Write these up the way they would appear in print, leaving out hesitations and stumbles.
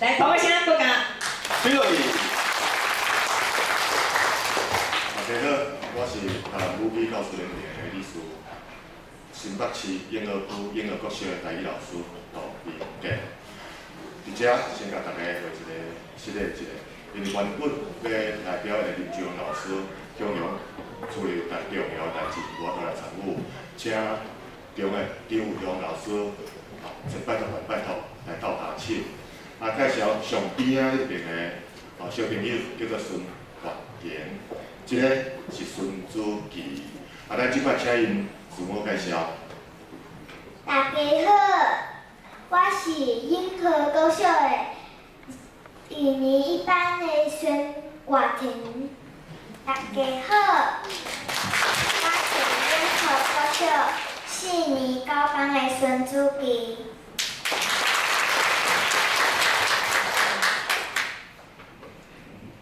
來，拍拍聲，閣共。對。大家好，我是台南武美教師聯盟的理事，新北市永和區永和國小的台語老師杜明傑。佇遮先共大家畫一個失禮一下，因為原本欲來表演的林志榮老師，向陽處理重要的代誌，無法度來參與，請中的張有雄老師，先拜託拜託來鬥下手。啊，介紹上邊仔彼邊的小朋友叫做孫發賢，這个是孫子琪。啊，咱這擺請𪜶自我介紹。大家好，我是永和國小的二年一班的孫國婷。大家好，我是永和國小四年九班的孫子琪。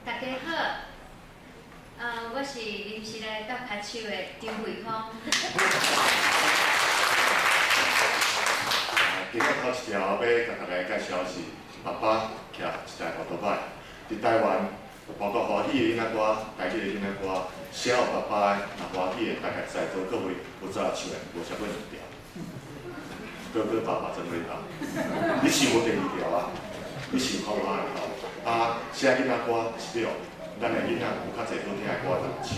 大家好，我是臨時來鬥跤手的張慧芳。今仔頭一條欲共大家介紹是爸爸騎一台烏托擺。佇台灣，包括華語的囡仔歌、台語的囡仔歌，寫予爸爸的，若華語的，大概在座各位有早唱的無超過兩條。哥哥爸爸真偉大，你想無第二條啊？你想看覓吼？啊，寫囡仔歌是對，咱的囡仔有較濟好聽的歌通唱。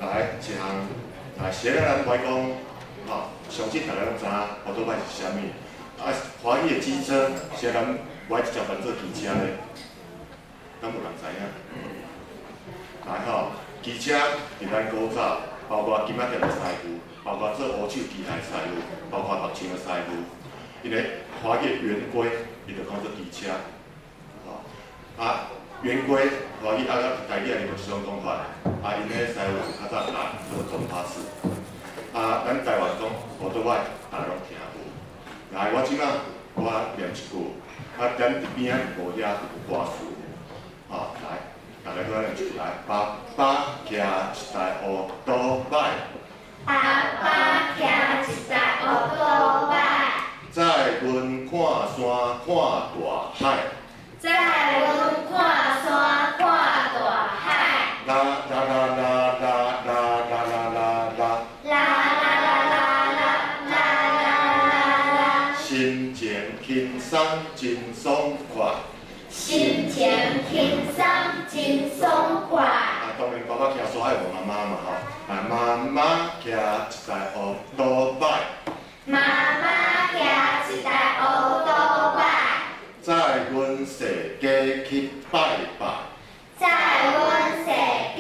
來，一項，來寫了咱袂講，吼，相信大家攏知影烏托擺是啥物。啊，華語的機車，啥人袂直接翻做機車咧？敢有人知影？來吼，機車佇咱古早，包括金仔店的師傅，包括做烏手機械師傅，包括木匠的師傅，因為華語圓規，伊就講做機車。吼，啊，圓規華語啊，台語也是這種講法，啊，𪜶咧師傅是較早拿做中巴士。啊，咱台灣講烏托擺，大家攏聽過。來，我這擺我念一句，啊，咱佇邊仔無遐有歌詞，啊，來，大家閣念一句來，爸爸騎一台烏托擺，爸爸騎一台烏托擺，載阮看山看大海，載阮看山看大海，啦啦啦啦啦啦啦啦啦啦，啦啦啦啦啦啦啦啦，心情輕鬆真爽快。心情輕鬆真爽快。啊，當然爸爸騎煞愛問媽媽嘛吼，啊，媽媽騎一台烏托擺，媽媽騎一台烏托擺，載阮踅街去拜拜，載阮踅街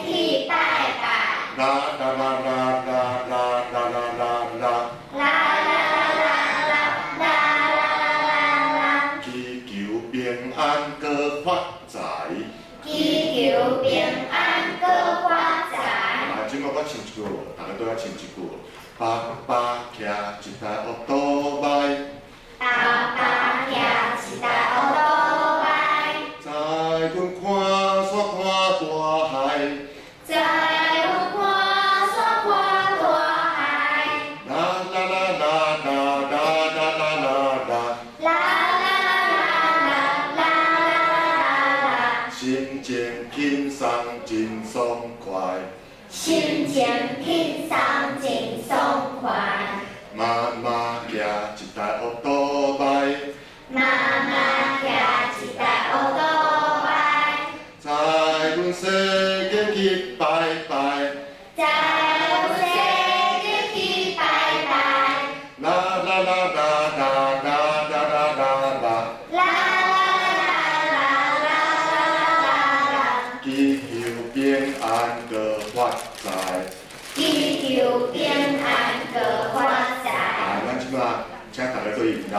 去拜拜，啦啦啦啦啦啦啦啦啦啦，啦啦啦啦啦啦啦啦，祈求平安閣發財。祈求平安閣發財。啊，這擺我唱一句，大家都愛唱一句。爸爸騎一台烏托擺，爸爸騎一台烏托擺，載阮看山看大海，載阮看山看大海，啦啦啦啦啦啦啦啦啦啦，啦啦啦啦啦啦啦，心情輕鬆真爽快。心情輕鬆真爽快。媽媽騎一台烏托擺，媽媽騎一台烏托擺，載阮踅街去拜拜，載阮踅街去拜拜，啦啦啦啦啦啦啦啦啦啦，啦啦啦啦啦啦啦，祈求平安閣發財。祈求平安閣發財。啊，咱這擺請大家做音樂。